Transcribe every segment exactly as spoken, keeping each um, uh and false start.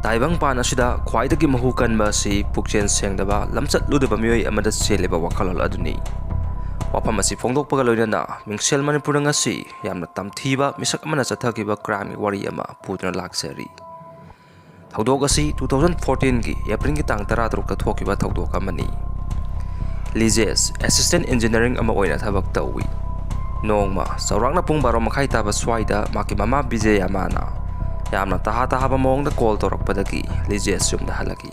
ꯇꯥꯏꯕꯪꯄꯥꯟ ꯑꯁꯤꯗ ꯈ꯭ꯋꯥꯏꯗꯒꯤ ꯃꯍꯨ ꯀꯟꯕ ꯑꯁꯤ ꯄꯨꯛꯆꯦꯜ ꯁꯦꯡꯗꯕ, ꯂꯝꯆꯠ ꯂꯨꯗꯕ ꯃꯤꯑꯣꯏ ꯑꯃꯗ ꯆꯦꯜꯂꯤꯕ ꯋꯥꯈꯜꯂꯣꯟ ꯑꯗꯨꯅꯤ꯫ ꯋꯥꯐꯝ ꯑꯁꯤ ꯐꯣꯡꯗꯣꯛꯄꯒ ꯂꯣꯏꯅꯅ ꯃꯤꯡꯁꯦꯜ ꯃꯅꯤꯄꯨꯔꯗ ꯉꯁꯤ ꯌꯥꯝꯅ ꯇꯝꯊꯤꯕ ꯃꯤꯁꯛ ꯑꯃꯅ ꯆꯠꯊꯈꯤꯕ crimeꯒꯤ ꯋꯥꯔꯤ ꯑꯃ ꯄꯨꯗꯨꯅ ꯂꯥꯛꯆꯔꯤ꯫ ꯊꯧꯗꯣꯛ ꯑꯁꯤ two thousand fourteenꯒꯤ Aprilꯒꯤ ꯇꯥꯡ ꯇꯔꯥꯇꯔꯨꯛꯇ ꯊꯣꯛꯈꯤꯕ ꯊꯧꯗꯣꯛ ꯑꯃꯅꯤ꯫ ꯂꯤꯖꯦꯁ assistant engineering ꯑꯃ ꯑꯣꯏꯅ ꯊꯕꯛ ꯇꯧꯏ꯫ ꯅꯣꯡꯃ ꯆꯥꯎꯔꯥꯛꯅ ꯄꯨꯡ ꯕꯥꯔꯣ ꯃꯈꯥꯏ ꯇꯥꯕ ꯁ꯭ꯋꯥꯏꯗ ꯃꯍꯥꯛꯀꯤ ꯃꯃꯥ ꯕꯤꯖꯌꯃꯥꯅ ꯌꯥꯝꯅ ꯇꯍꯥ ꯇꯍꯥꯕ ꯃꯑꯣꯡꯗ call ꯇꯧꯔꯛꯄꯗꯒꯤ ꯂꯤꯖꯦꯁ ꯌꯨꯝꯗ ꯍꯜꯂꯛꯏ꯫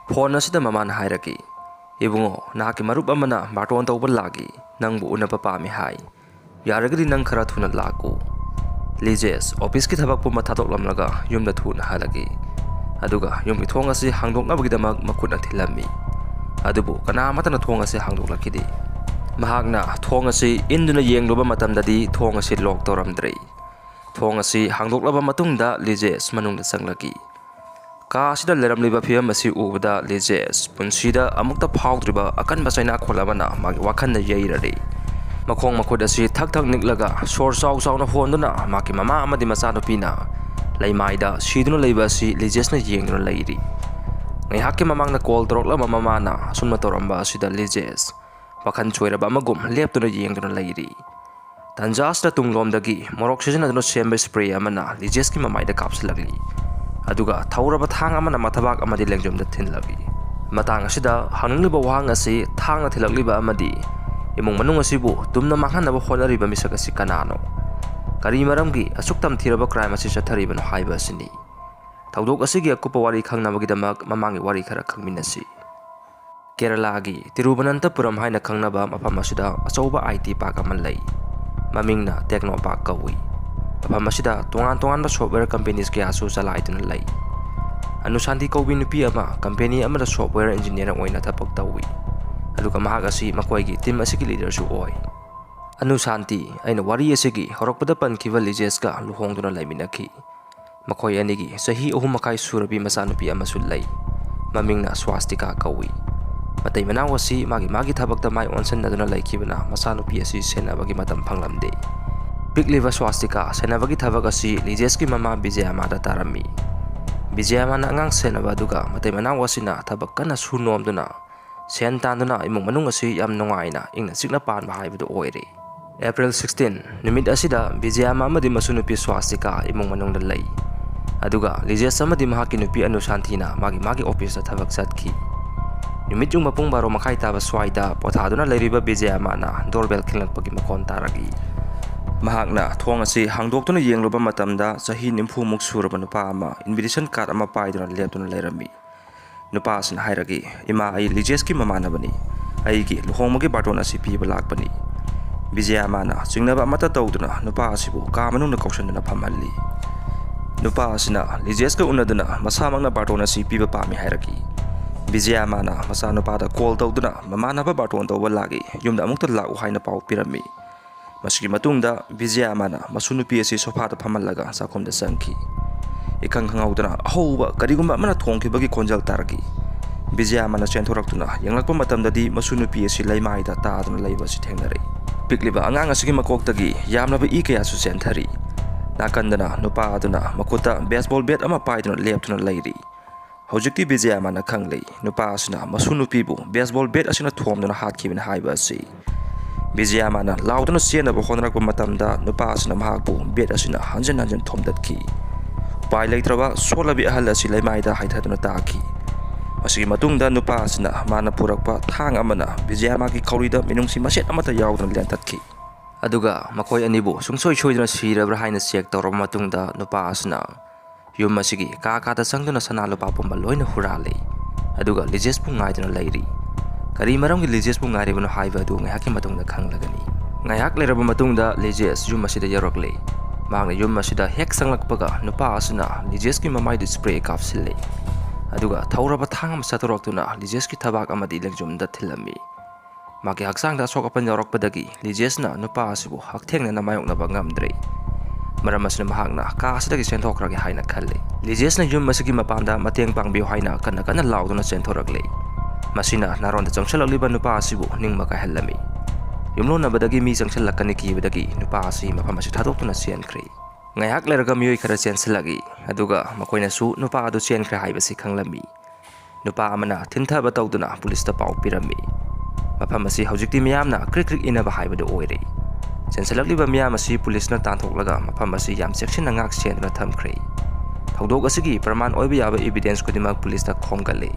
Phone ꯑꯁꯤꯗ ꯃꯃꯥꯅ ꯍꯥꯏꯔꯛꯏ, "ꯏꯕꯨꯡꯉꯣ, ꯅꯍꯥꯛꯀꯤ ꯃꯔꯨꯞ ꯑꯃꯅ ꯕꯥꯔꯇꯣꯟ ꯇꯧꯕ ꯂꯥꯛꯏ, ꯅꯪꯕꯨ ꯎꯅꯕ ꯄꯥꯝꯃꯤ ꯍꯥꯏ꯫ ꯌꯥꯔꯒꯗꯤ ꯅꯪ ꯈꯔ ꯊꯨꯅ ꯂꯥꯛꯎ꯫" ꯂꯤꯖꯦꯁ officeꯀꯤ ꯊꯕꯛ ꯄꯨꯝꯕ ꯊꯥꯗꯣꯛꯂꯝꯂꯒ ꯌꯨꯝꯗ ꯊꯨꯅ ꯍꯜꯂꯛꯏ꯫ ꯑꯗꯨꯒ ꯌꯨꯝꯒꯤ ꯊꯣꯡ ꯑꯁꯤ ꯍꯥꯡꯗꯣꯛꯅꯕꯒꯤꯗꯃꯛ ꯃꯈꯨꯠꯅ ꯊꯤꯜꯂꯝꯃꯤ꯫ ꯑꯗꯨꯕꯨ ꯀꯅꯥ ꯑꯃꯠꯇꯅ ꯊꯣꯡ ꯑꯁꯤ ꯍꯥꯡꯗꯣꯛꯂꯛꯈꯤꯗꯦ꯫ ꯃꯍꯥꯛꯅ ꯊꯣꯡ ꯑꯁꯤ ꯏꯟꯗꯨꯅ ꯌꯦꯡꯂꯨꯕ ꯃꯇꯝꯗꯗꯤ ꯊꯣꯡ ꯑꯁꯤ lock ꯇꯧꯔꯝꯗ꯭ꯔꯦ꯫ ꯊꯣꯡ ꯑꯁꯤ ꯍꯥꯡꯗꯣꯛꯂꯕ ꯃꯇꯨꯡꯗ ꯂꯤꯖꯦꯁ ꯃꯅꯨꯡꯗ ꯆꯪꯂꯛꯏ꯫ ꯀꯥ ꯑꯁꯤꯗ ꯂꯩꯔꯝꯂꯤꯕ ꯐꯤꯕꯝ ꯑꯁꯤ ꯎꯕꯗ ꯂꯤꯖꯦꯁ ꯄꯨꯟꯁꯤꯗ ꯑꯃꯨꯛꯇ ꯐꯥꯎꯗ꯭ꯔꯤꯕ ꯑꯀꯟꯕ ꯆꯩꯅꯥꯈꯣꯜ ꯑꯃꯅ ꯃꯥꯒꯤ ꯋꯥꯈꯜꯗ ꯌꯩꯔꯔꯤ꯫ ꯃꯈꯣꯡ ꯃꯈꯨꯠ ꯑꯁꯤ ꯊꯛ ꯊꯛ ꯅꯤꯛꯂꯒ ꯁꯣꯔ ꯆꯥꯎ ꯆꯥꯎꯅ ꯍꯣꯟꯗꯨꯅ ꯃꯍꯥꯛꯀꯤ ꯃꯃꯥ ꯑꯃꯗꯤ ꯃꯆꯥꯅꯨꯄꯤꯅ ꯂꯩꯃꯥꯏꯗ ꯁꯤꯗꯨꯅ ꯂꯩꯕ ꯑꯁꯤ ꯂꯤꯖꯦꯁꯅ ꯌꯦꯡꯗꯨꯅ ꯂꯩꯔꯤ꯫ ꯉꯥꯏꯍꯥꯛꯀꯤ ꯃꯃꯥꯡꯗ call ꯇꯧꯔꯛꯂꯝꯕ ꯃꯃꯥꯅ ꯑꯁꯨꯝꯅ ꯇꯧꯔꯝꯕ ꯑꯁꯤꯗ ꯂꯤꯖꯦꯁ ꯋꯥꯈꯜ ꯆꯣꯏꯔꯕ ꯑꯃꯒꯨꯝ ꯂꯦꯞꯇꯨꯅ ꯌꯦꯡꯗꯨꯅ ꯂꯩꯔꯤ꯫ ꯇꯟꯖꯥ ꯑꯁꯤꯗ ꯇꯨꯡꯂꯣꯝꯗꯒꯤ ꯃꯣꯔꯣꯛ ꯁꯤꯖꯤꯟꯅꯗꯨꯅ ꯁꯦꯝꯕ spray ꯑꯃꯅ ꯂꯤꯖꯦꯁꯀꯤ ꯃꯃꯥꯏꯗ ꯀꯥꯞꯁꯤꯜꯂꯛꯂꯤ꯫ ꯑꯗꯨꯒ ꯊꯧꯔꯕ ꯊꯥꯡ ꯑꯃꯅ ꯃꯊꯕꯥꯛ ꯑꯃꯗꯤ ꯂꯦꯡꯖꯨꯝꯗ ꯊꯤꯜꯂꯛꯂꯤ꯫ ꯃꯇꯥꯡ ꯑꯁꯤꯗ ꯍꯪꯅꯤꯡꯂꯤꯕ ꯋꯥꯍꯪ ꯑꯁꯤ, ꯊꯥꯡꯅ ꯊꯤꯜꯂꯛꯂꯤꯕ ꯑꯃꯗꯤ ꯏꯃꯨꯡ ꯃꯅꯨꯡ ꯑꯁꯤꯕꯨ ꯇꯨꯝꯅ ꯃꯥꯡꯍꯟꯅꯕ ꯍꯣꯠꯅꯔꯤꯕ ꯃꯤꯁꯛ ꯑꯁꯤ ꯀꯅꯥꯅꯣ? ꯀꯔꯤ ꯃꯔꯝꯒꯤ ꯑꯁꯨꯛ ꯇꯝꯊꯤꯔꯕ crime ꯑꯁꯤ ꯆꯠꯊꯔꯤꯕꯅꯣ ꯍꯥꯏꯕ ꯑꯁꯤꯅꯤ꯫ ꯊꯧꯗꯣꯛ ꯑꯁꯤꯒꯤ ꯑꯀꯨꯞꯄ ꯋꯥꯔꯤ ꯈꯪꯅꯕꯒꯤꯗꯃꯛ ꯃꯃꯥꯡꯒꯤ ꯋꯥꯔꯤ ꯈꯔ ꯈꯪꯃꯤꯟꯅꯁꯤ꯫ ꯀꯦꯔꯂꯥꯒꯤ ꯇꯤꯔꯨꯕꯅꯟꯇꯄꯨꯔꯝ ꯍꯥꯏꯅ ꯈꯪꯅꯕ ꯃꯐꯝ ꯑꯁꯤꯗ ꯑꯆꯧꯕ I T park ꯑꯃ ꯂꯩ꯫ ꯃꯃꯤꯡꯅ Techno Park ꯀꯧꯏ꯫ ꯃꯐꯝ ꯑꯁꯤꯗ ꯇꯣꯉꯥꯟ ꯇꯣꯉꯥꯟꯕ software companies ꯀꯌꯥꯁꯨ ꯆꯂꯥꯏꯗꯨꯅ ꯂꯩ꯫ ꯑꯅꯨꯁꯥꯟꯇꯤ ꯀꯧꯕꯤ ꯅꯨꯄꯤ ꯑꯃ company ꯑꯃꯗ software engineer ꯑꯣꯏꯅ ꯊꯕꯛ ꯇꯧꯏ꯫ ꯑꯗꯨꯒ ꯃꯍꯥꯛ ꯑꯁꯤ ꯃꯈꯣꯏꯒꯤ team ꯑꯁꯤꯒꯤ leaderꯁꯨ ꯑꯣꯏ꯫ ꯑꯅꯨꯁꯥꯟꯇꯤ, ꯑꯩꯅ ꯋꯥꯔꯤ ꯑꯁꯤꯒꯤ ꯍꯧꯔꯛꯄꯗ ꯄꯟꯈꯤꯕ ꯂꯤꯖꯦꯁꯀ ꯂꯨꯍꯣꯡꯗꯨꯅ ꯂꯩꯃꯤꯟꯅꯈꯤ꯫ ꯃꯈꯣꯏ ꯑꯅꯤꯒꯤ ꯆꯍꯤ ꯑꯍꯨꯝ ꯃꯈꯥꯏ ꯁꯨꯔꯕꯤ ꯃꯆꯥꯅꯨꯄꯤ ꯑꯃꯁꯨ ꯂꯩ꯫ ꯃꯃꯤꯡꯅ ꯁ꯭ꯋꯥꯁꯇꯤꯀꯥ ꯀꯧꯏ꯫ ꯃꯇꯩ ꯃꯅꯥꯎ ꯑꯁꯤ ꯃꯥꯒꯤ ꯃꯥꯒꯤ ꯊꯕꯛꯇ ꯃꯥꯏ ꯑꯣꯟꯁꯤꯟꯅꯗꯨꯅ ꯂꯩꯈꯤꯕꯅ ꯃꯆꯥꯅꯨꯄꯤ ꯑꯁꯤ ꯁꯦꯟꯅꯕꯒꯤ ꯃꯇꯝ ꯐꯪꯂꯝꯗꯦ꯫ ꯄꯤꯛꯂꯤꯕ ꯁ꯭ꯋꯥꯁꯇꯤꯀꯥ ꯁꯦꯟꯅꯕꯒꯤ ꯊꯕꯛ ꯑꯁꯤ ꯂꯤꯖꯦꯁꯀꯤ ꯃꯃꯥ ꯕꯤꯖꯌꯃꯥꯗ ꯇꯥꯔꯝꯃꯤ꯫ ꯕꯤꯖꯌꯃꯥꯅ ꯑꯉꯥꯡ ꯁꯦꯟꯅꯕ ꯑꯗꯨꯒ ꯃꯇꯩ ꯃꯅꯥꯎ ꯑꯁꯤꯅ ꯊꯕꯛ ꯀꯟꯅ ꯁꯨ ꯅꯣꯝꯗꯨꯅ ꯁꯦꯟ ꯇꯥꯟꯗꯨꯅ ꯏꯃꯨꯡ ꯃꯅꯨꯡ ꯑꯁꯤ ꯌꯥꯝ ꯅꯨꯡꯉꯥꯏꯅ ꯏꯪꯅ ꯆꯤꯛꯅ ꯄꯥꯟꯕ ꯍꯥꯏꯕꯗꯨ ꯑꯣꯏꯔꯦ꯫ April sixteen ꯅꯨꯃꯤꯠ ꯑꯁꯤꯗ ꯕꯤꯖꯌꯃꯥ ꯑꯃꯗꯤ ꯃꯁꯨ ꯅꯨꯄꯤ ꯁ꯭ꯋꯥꯁꯇꯤꯀꯥ ꯏꯃꯨꯡ ꯃꯅꯨꯡꯗ ꯂꯩ꯫ ꯑꯗꯨꯒ ꯂꯤꯖꯦꯁ ꯑꯃꯗꯤ ꯃꯍꯥꯛꯀꯤ ꯅꯨꯄꯤ ꯑꯅꯨꯁꯥꯟꯇꯤꯅ ꯃꯥꯒꯤ ꯃꯥꯒꯤ ꯑꯣꯐꯤꯁꯇ ꯊꯕꯛ ꯆꯠꯈꯤ꯫ ꯅꯨꯃꯤꯠ ꯌꯨꯡꯕ ꯄꯨꯡ ꯕꯥꯔꯣ ꯃꯈꯥꯏ ꯇꯥꯕ ꯁ꯭ꯋꯥꯏꯗ ꯄꯣꯊꯥꯗꯨꯅ ꯂꯩꯔꯤꯕ ꯕꯤꯖꯌꯃꯥꯅ doorbell ꯈꯤꯡꯂꯛꯄꯒꯤ ꯃꯈꯣꯟ ꯇꯥꯔꯛꯏ꯫ ꯃꯍꯥꯛꯅ ꯊꯣꯡ ꯑꯁꯤ ꯍꯥꯡꯗꯣꯛꯇꯨꯅ ꯌꯦꯡꯂꯨꯕ ꯃꯇꯝꯗ ꯆꯍꯤ ꯅꯤꯐꯨꯃꯨꯛ ꯁꯨꯔꯕ ꯅꯨꯄꯥ ꯑꯃ invitation card ꯑꯃ ꯄꯥꯏꯗꯨꯅ ꯂꯦꯞꯇꯨꯅ ꯂꯩꯔꯝꯃꯤ꯫ ꯅꯨꯄꯥ ꯑꯁꯤꯅ ꯍꯥꯏꯔꯛꯏ, "ꯏꯃꯥ, ꯑꯩ ꯂꯤꯖꯦꯁꯀꯤ ꯃꯃꯥꯟꯅꯕꯅꯤ꯫ ꯑꯩꯒꯤ ꯂꯨꯍꯣꯡꯕꯒꯤ ꯕꯥꯔꯇꯣꯟ ꯑꯁꯤ ꯄꯤꯕ ꯂꯥꯛꯄꯅꯤ꯫" ꯕꯤꯖꯌꯃꯥꯅ ꯆꯤꯡꯅꯕ ꯑꯃꯠꯇ ꯇꯧꯗꯨꯅ ꯅꯨꯄꯥ ꯑꯁꯤꯕꯨ ꯀꯥ ꯃꯅꯨꯡꯗ ꯀꯧꯁꯤꯟꯗꯨꯅ ꯐꯝꯍꯜꯂꯤ꯫ ꯅꯨꯄꯥ ꯑꯁꯤꯅ ꯂꯤꯖꯦꯁꯀ ꯎꯅꯗꯨꯅ ꯃꯁꯥꯃꯛꯅ ꯕꯥꯔꯇꯣꯟ ꯑꯁꯤ ꯄꯤꯕ ꯄꯥꯝꯃꯤ ꯍꯥꯏꯔꯛꯏ꯫ ꯕꯤꯖꯌꯃꯥꯅ ꯃꯆꯥꯅꯨꯄꯥꯗ call ꯇꯧꯗꯨꯅ ꯃꯃꯥꯟꯅꯕ ꯕꯥꯔꯇꯣꯟ ꯇꯧꯕ ꯂꯥꯛꯏ, ꯌꯨꯝꯗ ꯑꯃꯨꯛꯇ ꯂꯥꯛꯎ ꯍꯥꯏꯅ ꯄꯥꯎ ꯄꯤꯔꯝꯃꯤ꯫ ꯃꯁꯤꯒꯤ ꯃꯇꯨꯡꯗ ꯕꯤꯖꯌꯃꯥꯅ ꯃꯁꯨ ꯅꯨꯄꯤ ꯑꯁꯤ ꯁꯣꯐꯥꯗ ꯐꯝꯍꯜꯂꯒ ꯆꯥꯛꯈꯨꯝꯗ ꯆꯪꯈꯤ꯫ ꯏꯈꯪ ꯈꯪꯍꯧꯗꯅ ꯑꯍꯧꯕ ꯀꯔꯤꯒꯨꯝꯕ ꯑꯃꯅ ꯊꯣꯡꯈꯤꯕꯒꯤ ꯈꯣꯟꯖꯦꯜ ꯇꯥꯔꯛꯏ꯫ ꯕꯤꯖꯌꯃꯥꯅ ꯆꯦꯟꯊꯣꯔꯛꯇꯨꯅ ꯌꯦꯡꯂꯛꯄ ꯃꯇꯝꯗꯗꯤ ꯃꯁꯨ ꯅꯨꯄꯤ ꯑꯁꯤ ꯂꯩꯃꯥꯏꯗ ꯇꯥꯗꯨꯅ ꯂꯩꯕ ꯑꯁꯤ ꯊꯦꯡꯅꯔꯛꯏ꯫ ꯄꯤꯛꯂꯤꯕ ꯑꯉꯥꯡ ꯑꯁꯤꯒꯤ ꯃꯀꯣꯛꯇꯒꯤ ꯌꯥꯝꯂꯕ ꯏ ꯀꯌꯥꯁꯨ ꯆꯦꯟꯊꯔꯤ꯫ ꯅꯥꯀꯟꯗꯅ ꯅꯨꯄꯥ ꯑꯗꯨꯅ ꯃꯈꯨꯠꯇ baseball bat ꯑꯃ ꯄꯥꯏꯗꯨꯅ ꯂꯦꯞꯇꯨꯅ ꯂꯩꯔꯤ꯫ ꯍꯧꯖꯤꯛꯇꯤ ꯕꯤꯖꯌꯃꯥꯅ ꯈꯪꯂꯦ, ꯅꯨꯄꯥ ꯑꯁꯤꯅ ꯃꯁꯨ ꯅꯨꯄꯤꯕꯨ baseball bat ꯑꯁꯤꯅ ꯊꯣꯝꯗꯨꯅ ꯍꯥꯠꯈꯤꯕꯅꯤ ꯍꯥꯏꯕ ꯑꯁꯤ꯫ ꯕꯤꯖꯌꯃꯥꯅ ꯂꯥꯎꯗꯨꯅ ꯆꯦꯟꯅꯕ ꯍꯣꯠꯅꯔꯛꯄ ꯃꯇꯝꯗ ꯅꯨꯄꯥ ꯑꯁꯤꯅ ꯃꯍꯥꯛꯄꯨ bat ꯑꯁꯤꯅ ꯍꯟꯖꯤꯟ ꯍꯟꯖꯤꯟ ꯊꯣꯝꯗꯠꯈꯤ꯫ ꯎꯄꯥꯏ ꯂꯩꯇ꯭ꯔꯕ ꯁꯣꯜꯂꯕꯤ ꯑꯍꯜ ꯑꯁꯤ ꯂꯩꯃꯥꯏꯗ ꯍꯥꯏꯊꯗꯨꯅ ꯇꯥꯈꯤ꯫ ꯃꯁꯤꯒꯤ ꯃꯇꯨꯡꯗ ꯅꯨꯄꯥ ꯑꯁꯤꯅ ꯃꯥꯅ ꯄꯨꯔꯛꯄ ꯊꯥꯡ ꯑꯃꯅ ꯕꯤꯖꯌꯃꯥꯒꯤ ꯈꯧꯔꯤꯗ ꯃꯤꯅꯨꯡꯁꯤ ꯃꯆꯦꯠ ꯑꯃꯠꯇ ꯌꯥꯎꯗꯅ ꯂꯦꯟꯊꯠꯈꯤ꯫ ꯑꯗꯨꯒ ꯃꯈꯣꯏ ꯑꯅꯤꯕꯨ ꯁꯨꯡꯁꯣꯏ ꯁꯣꯏꯗꯅ ꯁꯤꯔꯕ꯭ꯔꯥ ꯍꯥꯏꯅ check ꯇꯧꯔꯕ ꯃꯇꯨꯡꯗ ꯅꯨꯄꯥ ꯑꯁꯤꯅ ꯌꯨꯝ ꯑꯁꯤꯒꯤ ꯀꯥ ꯀꯥꯗ ꯆꯪꯗꯨꯅ ꯁꯅꯥ ꯂꯨꯄꯥ ꯄꯨꯝꯕ ꯂꯣꯏꯅ ꯍꯨꯔꯥꯜꯂꯤ꯫ ꯑꯗꯨꯒ ꯂꯤꯖꯦꯁꯄꯨ ꯉꯥꯏꯗꯨꯅ ꯂꯩꯔꯤ꯫ ꯀꯔꯤ ꯃꯔꯝꯒꯤ ꯂꯤꯖꯦꯁꯄꯨ ꯉꯥꯏꯔꯤꯕꯅꯣ ꯍꯥꯏꯕ ꯑꯗꯨ ꯉꯥꯏꯍꯥꯛꯀꯤ ꯃꯇꯨꯡꯗ ꯈꯪꯂꯒꯅꯤ꯫ ꯉꯥꯏꯍꯥꯛ ꯂꯩꯔꯕ ꯃꯇꯨꯡꯗ ꯂꯤꯖꯦꯁ ꯌꯨꯝ ꯑꯁꯤꯗ ꯌꯧꯔꯛꯂꯦ꯫ ꯃꯍꯥꯛꯅ ꯌꯨꯝ ꯑꯁꯤꯗ ꯍꯦꯛ ꯆꯪꯂꯛꯄꯒ ꯅꯨꯄꯥ ꯑꯁꯤꯅ ꯂꯤꯖꯦꯁꯀꯤ ꯃꯃꯥꯏꯗ spray ꯀꯥꯞꯁꯤꯜꯂꯦ꯫ ꯑꯗꯨꯒ ꯊꯧꯔꯕ ꯊꯥꯡ ꯑꯃ ꯆꯠꯊꯣꯔꯛꯇꯨꯅ ꯂꯤꯖꯦꯁꯀꯤ ꯊꯕꯥꯛ ꯑꯃꯗꯤ ꯂꯦꯡꯖꯨꯝꯗ ꯊꯤꯜꯂꯝꯃꯤ꯫ ꯃꯥꯒꯤ ꯍꯛꯆꯥꯡꯗ ꯑꯁꯣꯛ ꯑꯄꯟ ꯌꯥꯎꯔꯛꯄꯗꯒꯤ ꯂꯤꯖꯦꯁꯅ ꯅꯨꯄꯥ ꯑꯁꯤꯕꯨ ꯍꯛꯊꯦꯡꯅꯅ ꯃꯥꯌꯣꯛꯅꯕ ꯉꯝꯗ꯭ꯔꯦ꯫ ꯃꯔꯝ ꯑꯁꯤꯅ ꯃꯍꯥꯛꯅ ꯀꯥ ꯑꯁꯤꯗꯒꯤ ꯆꯦꯟꯊꯣꯛꯈ꯭ꯔꯒꯦ ꯍꯥꯏꯅ ꯈꯜꯂꯤ꯫ ꯂꯤꯖꯦꯁꯅ ꯌꯨꯝ ꯑꯁꯤꯒꯤ ꯃꯄꯥꯟꯗ ꯃꯇꯦꯡ ꯄꯥꯡꯕꯤꯌꯨ ꯍꯥꯏꯅ ꯀꯟꯅ ꯀꯟꯅ ꯂꯥꯎꯗꯨꯅ ꯆꯦꯟꯊꯣꯔꯛꯂꯦ꯫ ꯃꯁꯤꯅ ꯅꯥꯔꯣꯟꯗ ꯆꯪꯁꯤꯜꯂꯛꯂꯤꯕ ꯅꯨꯄꯥ ꯑꯁꯤꯕꯨ ꯅꯤꯡꯕ ꯀꯥꯏꯍꯜꯂꯝꯃꯤ꯫ ꯌꯨꯝꯂꯣꯟꯅꯕꯗꯒꯤ ꯃꯤ ꯆꯪꯁꯤꯜꯂꯛꯀꯅꯤ ꯀꯤꯕꯗꯒꯤ ꯅꯨꯄꯥ ꯑꯁꯤ ꯃꯐꯝ ꯑꯁꯤ ꯊꯥꯗꯣꯛꯇꯨꯅ ꯆꯦꯟꯈ꯭ꯔꯦ꯫ ꯉꯥꯏꯍꯥꯛ ꯂꯩꯔꯒ ꯃꯤꯑꯣꯏ ꯈꯔ ꯆꯦꯟꯁꯤꯜꯂꯛꯏ, ꯑꯗꯨꯒ ꯃꯈꯣꯏꯅꯁꯨ ꯅꯨꯄꯥ ꯑꯗꯨ ꯆꯦꯟꯈ꯭ꯔꯦ ꯍꯥꯏꯕꯁꯤ ꯈꯪꯂꯝꯃꯤ꯫ ꯅꯨꯄꯥ ꯑꯃꯅ ꯊꯤꯟꯊꯕ ꯇꯧꯗꯨꯅ ꯄꯨꯂꯤꯁꯇ ꯄꯥꯎ ꯄꯤꯔꯝꯃꯤ꯫ ꯃꯐꯝ ꯑꯁꯤ ꯍꯧꯖꯤꯛꯇꯤ ꯃꯤꯌꯥꯝꯅ ꯀ꯭ꯔꯤꯛ ꯀ꯭ꯔꯤꯛ ꯏꯟꯅꯕ ꯍꯥꯏꯕꯗꯨ ꯑꯣꯏꯔꯦ꯫ ꯆꯦꯟꯁꯤꯜꯂꯛꯂꯤꯕ ꯃꯤꯌꯥꯝ ꯑꯁꯤ ꯄꯨꯂꯤꯁꯅ ꯇꯥꯟꯊꯣꯛꯂꯒ ꯃꯐꯝ ꯑꯁꯤ ꯌꯥꯝ ꯆꯦꯛꯁꯤꯟꯅ ꯉꯥꯛ ꯁꯦꯟꯗꯨꯅ ꯊꯝꯈ꯭ꯔꯦ꯫ ꯊꯧꯗꯣꯛ ꯑꯁꯤꯒꯤ ꯄ꯭ꯔꯃꯥꯟ ꯑꯣꯏꯕ ꯌꯥꯕ evidence ꯈꯨꯗꯤꯡꯃꯛ ꯄꯨꯂꯤꯁꯇ ꯈꯣꯝꯒꯠꯂꯦ,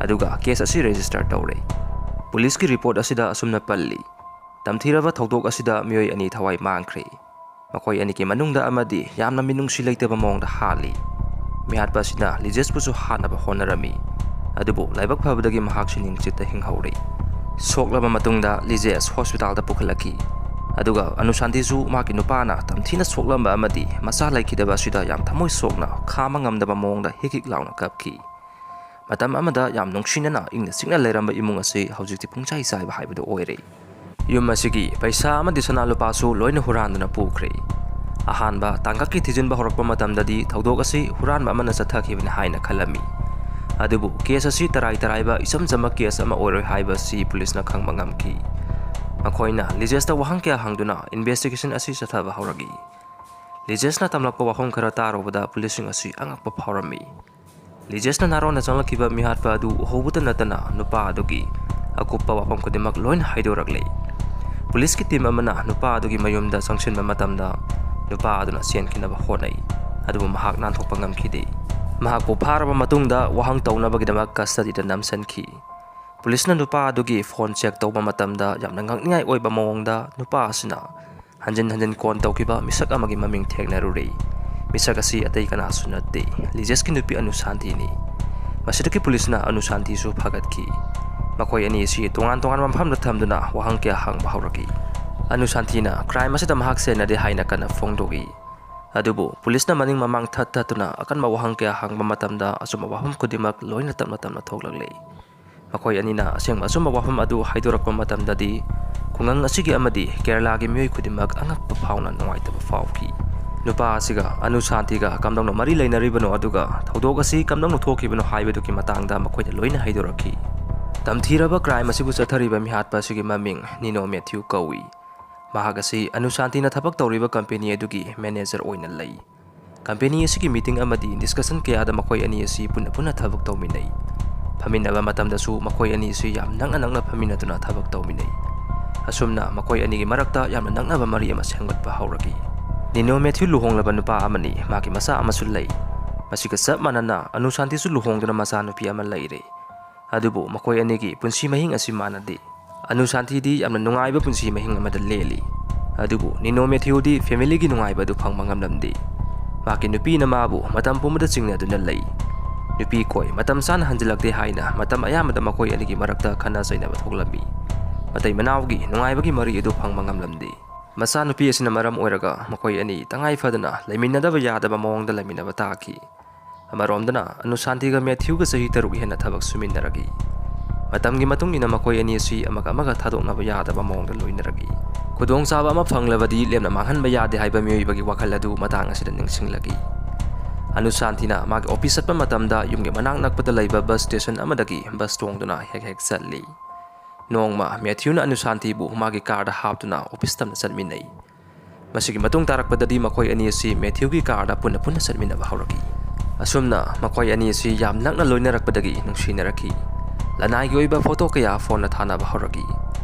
ꯑꯗꯨꯒ case ꯑꯁꯤ register ꯇꯧꯔꯦ꯫ ꯄꯨꯂꯤꯁꯀꯤ report ꯑꯁꯤꯗ ꯑꯁꯨꯝꯅ ꯄꯜꯂꯤ: "ꯇꯝꯊꯤꯔꯕ ꯊꯧꯗꯣꯛ ꯑꯁꯤꯗ ꯃꯤꯑꯣꯏ ꯑꯅꯤ ꯊꯋꯥꯏ ꯃꯥꯡꯈ꯭ꯔꯦ꯫ ꯃꯈꯣꯏ ꯑꯅꯤꯒꯤ ꯃꯅꯨꯡꯗ ꯑꯃꯗꯤ ꯌꯥꯝꯅ ꯃꯤꯅꯨꯡꯁꯤ ꯂꯩꯇꯕ ꯃꯑꯣꯡꯗ ꯍꯥꯠꯂꯤ꯫ ꯃꯤꯍꯥꯠꯄ ꯑꯁꯤꯅ ꯂꯤꯖꯦꯁꯄꯨꯁꯨ ꯍꯥꯠꯅꯕ ꯍꯣꯠꯅꯔꯝꯃꯤ, ꯑꯗꯨꯕꯨ ꯂꯥꯏꯕꯛ ꯐꯕꯗꯒꯤ ꯃꯍꯥꯛꯁꯤ ꯅꯤꯡꯆꯤꯠꯇ ꯍꯤꯡꯍꯧꯔꯦ"꯫ ꯁꯣꯛꯂꯕ ꯃꯇꯨꯡꯗ ꯂꯤꯖꯦꯁ ꯍꯣꯁꯄꯤꯇꯥꯜꯗ ꯄꯨꯈꯠꯂꯛꯈꯤ, ꯑꯗꯨꯒ ꯑꯅꯨꯁꯥꯟꯇꯤꯁꯨ ꯃꯍꯥꯛꯀꯤ ꯅꯨꯄꯥꯅ ꯇꯝꯊꯤꯅ ꯁꯣꯛꯂꯝꯕ ꯑꯃꯗꯤ ꯃꯆꯥ ꯂꯩꯈꯤꯗꯕ ꯑꯁꯤꯗ ꯌꯥꯝ ꯊꯃꯣꯏ ꯁꯣꯛꯅ ꯈꯥꯝꯕ ꯉꯝꯗꯕ ꯃꯑꯣꯡꯗ ꯍꯤꯛ ꯍꯤꯛ ꯂꯥꯎꯅ ꯀꯞꯈꯤ꯫ ꯃꯇꯝ ꯑꯃꯗ ꯌꯥꯝ ꯅꯨꯡꯁꯤꯅꯅ ꯏꯪꯅ ꯆꯤꯛꯅ ꯂꯩꯔꯝꯕ ꯏꯃꯨꯡ ꯑꯁꯤ ꯍꯧꯖꯤꯛꯇꯤ ꯄꯨꯡꯆꯥꯏ ꯆꯥꯏꯕ ꯍꯥꯏꯕꯗꯨ ꯑꯣꯏꯔꯦ꯫ ꯌꯨꯝ ꯑꯁꯤꯒꯤ ꯄꯩꯁꯥ ꯑꯃꯗꯤ ꯁꯅꯥ ꯂꯨꯄꯥꯁꯨ ꯂꯣꯏꯅ ꯍꯨꯔꯥꯟꯗꯨꯅ ꯄꯨꯈ꯭ꯔꯦ꯫ ꯑꯍꯥꯟꯕ ꯇꯥꯡꯀꯛꯀꯤ ꯊꯤꯖꯤꯟꯕ ꯍꯧꯔꯛꯄ ꯃꯇꯝꯗꯗꯤ ꯊꯧꯗꯣꯛ ꯑꯁꯤ ꯍꯨꯔꯥꯟꯕ ꯑꯃꯅ ꯆꯠꯊꯈꯤꯕꯅꯤ ꯍꯥꯏꯅ ꯈꯜꯂꯝꯃꯤ꯫ ꯑꯗꯨꯕꯨ case ꯑꯁꯤ ꯇꯔꯥꯏ ꯇꯔꯥꯏꯕ ꯏꯆꯝ ꯆꯝꯕ case ꯑꯃ ꯑꯣꯏꯔꯣꯏ ꯍꯥꯏꯕꯁꯤ ꯄꯨꯂꯤꯁꯅ ꯈꯪꯕ ꯉꯝꯈꯤ꯫ ꯃꯈꯣꯏꯅ ꯂꯤꯖꯦꯁꯇ ꯋꯥꯍꯪ ꯀꯌꯥ ꯍꯪꯗꯨꯅ investigation ꯑꯁꯤ ꯆꯠꯊꯕ ꯍꯧꯔꯛꯏ꯫ ꯂꯤꯖꯦꯁꯅ ꯇꯝꯂꯛꯄ ꯋꯥꯐꯝ ꯈꯔ ꯇꯥꯔꯨꯕꯗ ꯄꯨꯂꯤꯁꯁꯤꯡ ꯑꯁꯤ ꯑꯉꯛꯄ ꯐꯥꯎꯔꯝꯃꯤ꯫ ꯂꯤꯖꯦꯁꯅ ꯅꯥꯔꯣꯟꯅ ꯆꯪꯂꯛꯈꯤꯕ ꯃꯤꯍꯥꯠꯄ ꯑꯗꯨ ꯎꯍꯧꯕꯇ ꯅꯠꯇꯅ ꯅꯨꯄꯥ ꯑꯗꯨꯒꯤ ꯑꯀꯨꯞꯄ ꯋꯥꯐꯝ ꯈꯨꯗꯤꯡꯃꯛ ꯂꯣꯏꯅ ꯍꯥꯏꯗꯣꯔꯛꯂꯦ꯫ ꯄꯨꯂꯤꯁꯀꯤ team ꯑꯃꯅ ꯅꯨꯄꯥ ꯑꯗꯨꯒꯤ ꯃꯌꯨꯝꯗ ꯆꯪꯁꯤꯟꯕ ꯃꯇꯝꯗ ꯅꯨꯄꯥ ꯑꯗꯨꯅ ꯆꯦꯟꯈꯤꯅꯕ ꯍꯣꯠꯅꯩ, ꯑꯗꯨꯕꯨ ꯃꯍꯥꯛ ꯅꯥꯟꯊꯣꯛꯄ ꯉꯝꯈꯤꯗꯦ꯫ ꯃꯍꯥꯛꯄꯨ ꯐꯥꯔꯕ ꯃꯇꯨꯡꯗ ꯋꯥꯍꯪ ꯇꯧꯅꯕꯒꯤꯗꯃꯛ custodyꯗ ꯅꯝꯁꯤꯟꯈꯤ꯫ ꯄꯨꯂꯤꯁꯅ ꯅꯨꯄꯥ ꯑꯗꯨꯒꯤ phone check ꯇꯧꯕ ꯃꯇꯝꯗ ꯌꯥꯝꯅ ꯉꯛꯅꯤꯡꯉꯥꯏ ꯑꯣꯏꯕ ꯃꯑꯣꯡꯗ ꯅꯨꯄꯥ ꯑꯁꯤꯅ ꯍꯟꯖꯤꯟ ꯍꯟꯖꯤꯟ call ꯇꯧꯈꯤꯕ ꯃꯤꯁꯛ ꯑꯃꯒꯤ ꯃꯃꯤꯡ ꯊꯦꯡꯅꯔꯨꯔꯦ꯫ ꯃꯤꯁꯛ ꯑꯁꯤ ꯑꯇꯩ ꯀꯅꯥꯁꯨ ꯅꯠꯇꯦ, ꯂꯤꯖꯦꯁꯀꯤ ꯅꯨꯄꯤ ꯑꯅꯨꯁꯥꯟꯇꯤꯅꯤ꯫ ꯃꯁꯤꯗꯒꯤ ꯄꯨꯂꯤꯁꯅ ꯑꯅꯨꯁꯥꯟꯇꯤꯁꯨ ꯐꯥꯒꯠꯈꯤ꯫ ꯃꯈꯣꯏ ꯑꯅꯤ ꯑꯁꯤ ꯇꯣꯉꯥꯟ ꯇꯣꯉꯥꯟꯕ ꯃꯐꯝꯗ ꯊꯝꯗꯨꯅ ꯋꯥꯍꯪ ꯀꯌꯥ ꯍꯪꯕ ꯍꯧꯔꯛꯏ꯫ ꯑꯅꯨꯁꯥꯟꯇꯤꯅ crime ꯑꯁꯤꯗ ꯃꯍꯥꯛ ꯆꯦꯟꯅꯗꯦ ꯍꯥꯏꯅ ꯀꯟꯅ ꯐꯣꯡꯗꯣꯛꯏ꯫ ꯑꯗꯨꯕꯨ ꯄꯨꯂꯤꯁꯅ ꯃꯅꯤꯡ ꯃꯃꯥꯡ ꯊꯠ ꯊꯠꯇꯨꯅ ꯑꯀꯟꯕ ꯋꯥꯍꯪ ꯀꯌꯥ ꯍꯪꯕ ꯃꯇꯝꯗ ꯑꯆꯨꯝꯕ ꯋꯥꯐꯝ ꯈꯨꯗꯤꯡꯃꯛ ꯂꯣꯏꯅ ꯇꯞꯅ ꯇꯞꯅ ꯊꯣꯛꯂꯛꯂꯦ꯫ ꯃꯈꯣꯏ ꯑꯅꯤꯅ ꯑꯁꯦꯡꯕ ꯑꯆꯨꯝꯕ ꯋꯥꯐꯝ ꯑꯗꯨ ꯍꯥꯏꯗꯣꯔꯛꯄ ꯃꯇꯝꯗꯗꯤ ꯈꯨꯡꯒꯪ ꯑꯁꯤꯒꯤ ꯑꯃꯗꯤ ꯀꯦꯔꯂꯥꯒꯤ ꯃꯤꯑꯣꯏ ꯈꯨꯗꯤꯡꯃꯛ ꯑꯉꯛꯄ ꯐꯥꯎꯅ ꯅꯨꯡꯉꯥꯏꯇꯕ ꯐꯥꯎꯈꯤ꯫ ꯅꯨꯄꯥ ꯑꯁꯤꯒ ꯑꯅꯨꯁꯥꯟꯇꯤꯒ ꯀꯝꯗꯧꯅ ꯃꯔꯤ ꯂꯩꯅꯔꯤꯕꯅꯣ, ꯑꯗꯨꯒ ꯊꯧꯗꯣꯛ ꯑꯁꯤ ꯀꯝꯗꯧꯅ ꯊꯣꯛꯈꯤꯕꯅꯣ ꯍꯥꯏꯕꯗꯨꯒꯤ ꯃꯇꯥꯡꯗ ꯃꯈꯣꯏꯅ ꯂꯣꯏꯅ ꯍꯥꯏꯗꯣꯔꯛꯈꯤ꯫ ꯇꯝꯊꯤꯔꯕ crime ꯑꯁꯤꯕꯨ ꯆꯠꯊꯔꯤꯕ ꯃꯤꯍꯥꯠꯄ ꯑꯁꯤꯒꯤ ꯃꯃꯤꯡ ꯅꯤꯅꯣ ꯃꯦꯊ꯭ꯌꯨ ꯀꯧꯏ꯫ ꯃꯍꯥꯛ ꯑꯁꯤ ꯑꯅꯨꯁꯥꯟꯇꯤꯅ ꯊꯕꯛ ꯇꯧꯔꯤꯕ ꯀꯝꯄꯦꯅꯤ ꯑꯗꯨꯒꯤ ꯃꯦꯅꯦꯖꯔ ꯑꯣꯏꯅ ꯂꯩ꯫ ꯀꯝꯄꯦꯅꯤ ꯑꯁꯤꯒꯤ ꯃꯤꯇꯤꯡ ꯑꯃꯗꯤ ꯗꯤꯁꯀꯁꯟ ꯀꯌꯥꯗ ꯃꯈꯣꯏ ꯑꯅꯤ ꯑꯁꯤ ꯄꯨꯟꯅ ꯄꯨꯟꯅ ꯊꯕꯛ ꯇꯧꯃꯤꯟꯅꯩ꯫ ꯐꯝꯃꯤꯟꯅꯕ ꯃꯇꯝꯗꯁꯨ ꯃꯈꯣꯏ ꯑꯅꯤ ꯑꯁꯤ ꯌꯥꯝ ꯅꯛꯅ ꯅꯛꯅ ꯐꯝꯃꯤꯟꯅꯗꯨꯅ ꯊꯕꯛ ꯇꯧꯃꯤꯟꯅꯩ꯫ ꯑꯁꯨꯝꯅ ꯃꯈꯣꯏ ꯑꯅꯤꯒꯤ ꯃꯔꯛꯇ ꯌꯥꯝꯅ ꯅꯛꯅꯕ ꯃꯔꯤ ꯑꯃ ꯁꯦꯝꯒꯠꯄ ꯍꯧꯔꯛꯏ꯫ ꯅꯤꯅꯣ ꯃꯦꯊ꯭ꯌꯨ ꯂꯨꯍꯣꯡꯂꯕ ꯅꯨꯄꯥ ꯑꯃꯅꯤ, ꯃꯍꯥꯛꯀꯤ ꯃꯆꯥ ꯑꯃꯁꯨ ꯂꯩ꯫ ꯃꯁꯤꯒ ꯆꯞ ꯃꯥꯟꯅꯅ ꯑꯅꯨꯁꯥꯟꯇꯤꯁꯨ ꯂꯨꯍꯣꯡꯗꯨꯅ ꯃꯆꯥꯅꯨꯄꯤ ꯑꯃ ꯂꯩꯔꯦ꯫ ꯑꯗꯨꯕꯨ ꯃꯈꯣꯏ ꯑꯅꯤꯒꯤ ꯄꯨꯟꯁꯤ ꯃꯍꯤꯡ ꯑꯁꯤ ꯃꯥꯟꯅꯗꯦ꯫ ꯑꯅꯨꯁꯥꯟꯇꯤꯗꯤ ꯌꯥꯝꯅ ꯅꯨꯡꯉꯥꯏꯕ ꯄꯨꯟꯁꯤ ꯃꯍꯤꯡ ꯑꯃꯗ ꯂꯦꯜꯂꯤ꯫ ꯑꯗꯨꯕꯨ ꯅꯤꯅꯣ ꯃꯦꯊ꯭ꯌꯨꯗꯤ ꯐꯦꯃꯤꯂꯤꯒꯤ ꯅꯨꯡꯉꯥꯏꯕ ꯑꯗꯨ ꯐꯪꯕ ꯉꯝꯂꯝꯗꯦ꯫ ꯃꯍꯥꯛꯀꯤ ꯅꯨꯄꯤꯅ ꯃꯥꯕꯨ ꯃꯇꯝ ꯄꯨꯝꯕꯗ ꯆꯤꯡꯅꯗꯨꯅ ꯂꯩ꯫ ꯅꯨꯄꯤ ꯀꯣꯏ ꯃꯇꯝ ꯆꯥꯅ ꯍꯟꯖꯤꯜꯂꯛꯇꯦ ꯍꯥꯏꯅ ꯃꯇꯝ ꯑꯌꯥꯝꯕꯗ ꯃꯈꯣꯏ ꯑꯅꯤꯒꯤ ꯃꯔꯛꯇ ꯈꯠꯅ ꯆꯩꯅꯕ ꯊꯣꯛꯂꯝꯃꯤ꯫ ꯃꯇꯩ ꯃꯅꯥꯎꯒꯤ ꯅꯨꯡꯉꯥꯏꯕꯒꯤ ꯃꯔꯤ ꯑꯗꯨ ꯐꯪꯕ ꯉꯝꯂꯝꯗꯦ꯫ ꯃꯆꯥꯅꯨꯄꯤ ꯑꯁꯤꯅ ꯃꯔꯝ ꯑꯣꯏꯔꯒ ꯃꯈꯣꯏ ꯑꯅꯤ ꯇꯉꯥꯏ ꯐꯗꯅ ꯂꯩꯃꯤꯟꯅꯗꯕ ꯌꯥꯗꯕ ꯃꯑꯣꯡꯗ ꯂꯩꯃꯤꯟꯅꯕ ꯇꯥꯈꯤ꯫ ꯑꯃꯔꯣꯝꯗꯅ ꯑꯅꯨꯁꯥꯟꯇꯤꯒ ꯃꯦꯊ꯭ꯌꯨꯒ ꯆꯍꯤ ꯇꯔꯨꯛ ꯍꯦꯟꯅ ꯊꯕꯛ ꯁꯨꯃꯤꯟꯅꯔꯛꯏ꯫ ꯃꯇꯝꯒꯤ ꯃꯇꯨꯡ ꯏꯟꯅ ꯃꯈꯣꯏ ꯑꯅꯤ ꯑꯁꯤ ꯑꯃꯒ ꯑꯃꯒ ꯊꯥꯗꯣꯛꯅꯕ ꯌꯥꯗꯕ ꯃꯑꯣꯡꯗ ꯂꯣꯏꯅꯔꯛꯏ꯫ ꯈꯨꯗꯣꯡꯆꯥꯕ ꯑꯃ ꯐꯪꯂꯕꯗꯤ ꯂꯦꯝꯅ ꯃꯥꯡꯍꯟꯕ ꯌꯥꯗꯦ ꯍꯥꯏꯕ ꯃꯤꯑꯣꯏꯕꯒꯤ ꯋꯥꯈꯜ ꯑꯗꯨ ꯃꯇꯥꯡ ꯑꯁꯤꯗ ꯅꯤꯡꯁꯤꯡꯂꯛꯏ꯫ ꯑꯅꯨꯁꯥꯟꯇꯤꯅ ꯃꯥꯒꯤ ꯑꯣꯐꯤꯁ ꯆꯠꯄ ꯃꯇꯝꯗ ꯌꯨꯝꯒꯤ ꯃꯅꯥꯛ ꯅꯛꯄꯗ ꯂꯩꯕ ꯕꯁ ꯁ꯭ꯇꯦꯁꯟ ꯑꯃꯗꯒꯤ ꯕꯁ ꯇꯣꯡꯗꯨꯅ ꯍꯦꯛ ꯍꯦꯛ ꯆꯠꯂꯤ꯫ ꯅꯣꯡꯃ ꯃꯦꯊ꯭ꯌꯨꯅ ꯑꯅꯨꯁꯥꯟꯇꯤꯕꯨ ꯃꯥꯒꯤ ꯀꯥꯔꯗ ꯍꯥꯞꯇꯨꯅ ꯑꯣꯐꯤꯁ ꯇꯝꯅ ꯆꯠꯃꯤꯟꯅꯩ꯫ ꯃꯁꯤꯒꯤ ꯃꯇꯨꯡ ꯇꯥꯔꯛꯄꯗꯗꯤ ꯃꯈꯣꯏ ꯑꯅꯤ ꯑꯁꯤ ꯃꯦꯊ꯭ꯌꯨꯒꯤ ꯀꯥꯔꯗ ꯄꯨꯟꯅ ꯄꯨꯟꯅ ꯆꯠꯃꯤꯟꯅꯕ ꯍꯧꯔꯛꯏ꯫ ꯑꯁꯨꯝꯅ ꯃꯈꯣꯏ ꯑꯅꯤ ꯑꯁꯤ ꯌꯥꯝ ꯅꯛꯅ ꯂꯣꯏꯅꯔꯛꯄꯗꯒꯤ ꯅꯨꯡꯁꯤꯅꯔꯛꯈꯤ꯫ ꯂꯅꯥꯏꯒꯤ ꯑꯣꯏꯕ ꯐꯣꯇꯣ ꯀꯌꯥ ꯐꯣꯟꯗ ꯊꯥꯅꯕ ꯍꯧꯔꯛꯏ꯫